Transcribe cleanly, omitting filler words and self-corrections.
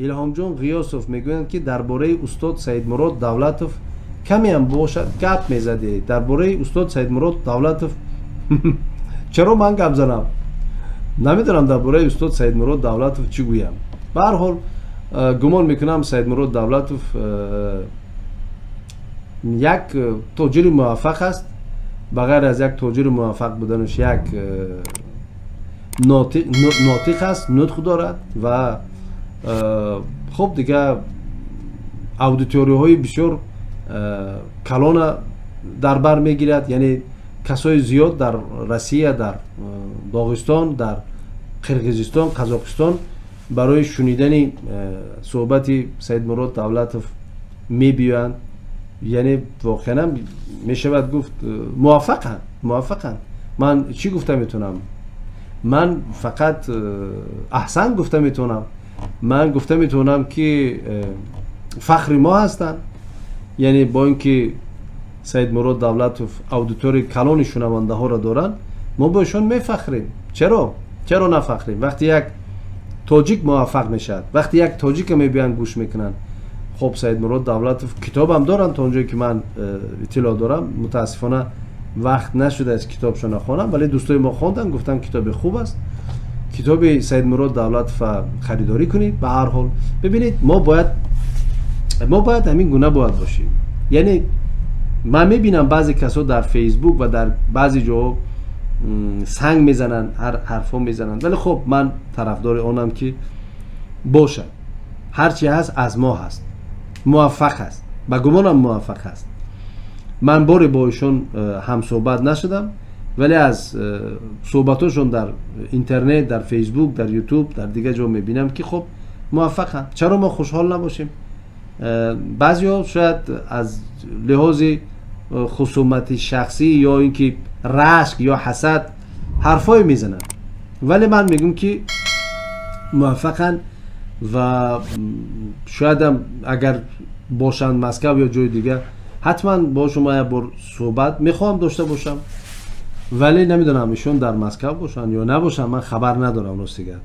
Илҳомҷон Ғиёсов мегӯянд, ки дар бораи устод Саидмурод Давлатов камеам бошад гап мезадед. Дар бораи устод Саидмурод Давлатов чаро ман гап занам? Намедонам, дар бораи устод Саидмурод Давлатов чӣ гӯям. Ба ҳар ҳол, гумон мекунам, Саидмурод Давлатов як тоҷири муваффақ аст. Ба ғайр аз як тоҷири муваффақ буданаш, як нотиқ аст, нутқ дорад ва хуб, дигар аудиторияҳои бисёр калона дар бар мегирад, яъне касои зиёд дар Россия, дар Доғистон, дар Қирғизистон, Қазоқистон барои шунидани суҳбати Саидмурод Давлатов мебиёянд. Яъне воқеан мешавад гуфт, муваффақанд, муваффақанд. Ман чӣ гуфта метавонам? Ман фақат аҳсан гуфта метавонам. Ман гуфта метавонам, ки фахри мо ҳастанд. Яъне бо ин ки Саидмурод Давлатов аудиторияи калони шунавандаҳоро доранд, мо бо ишон мефахрем. Чаро нафахрем, вақте як тоҷик муваффақ мешавад, вақте як тоҷика мебиёянд, гӯш мекунанд? Хоб, Саидмурод Давлатов китобам доранд, то он ҷое ки ман иттилоъ дорам. Мутаассифона, вақт нашудааст китобшона хонам, вале дӯстои мо хонданд, гуфтанд, китоби хуб аст. Китоби Саидмурод Давлатова харидорӣ кунед. Ба ҳар ҳол, бибинед, мо бояд ҳамин гуна бояд бошем. Яъне ман мебинам, баъзе касо дар Фейсбук ва дар баъзе ҷоҳо санг мезананд, ҳарфҳо мезананд, вале хуб, ман тарафдори онам, ки бошад, ҳарчи ҳаст, аз мо ҳаст, муваффақ аст, ба гумонам муваффақ аст. Ман боре бо ишон ҳамсӯҳбат нашудам, вале аз суҳбатҳошон дар интернет, дар Фейсбук, дар Ютуб, дар дигар ҷо мебинам, ки хуб, муваффақанд. Чаро мо хушҳол набошем? Баъзеҳо шояд аз лиҳози хусумати шахсӣ ё ин ки рашк ё ҳасад ҳарфҳое мезананд, вале ман мегӯм, ки муваффақанд ва шоядам агар бошанд Москав ё ҷои дигар, ҳатман бо шумо як бор суҳбат мехоҳам дошта бошам. Вале намедонам, ишон дар Москав бошанд ё набошанд, ман хабар надорам, ростигар.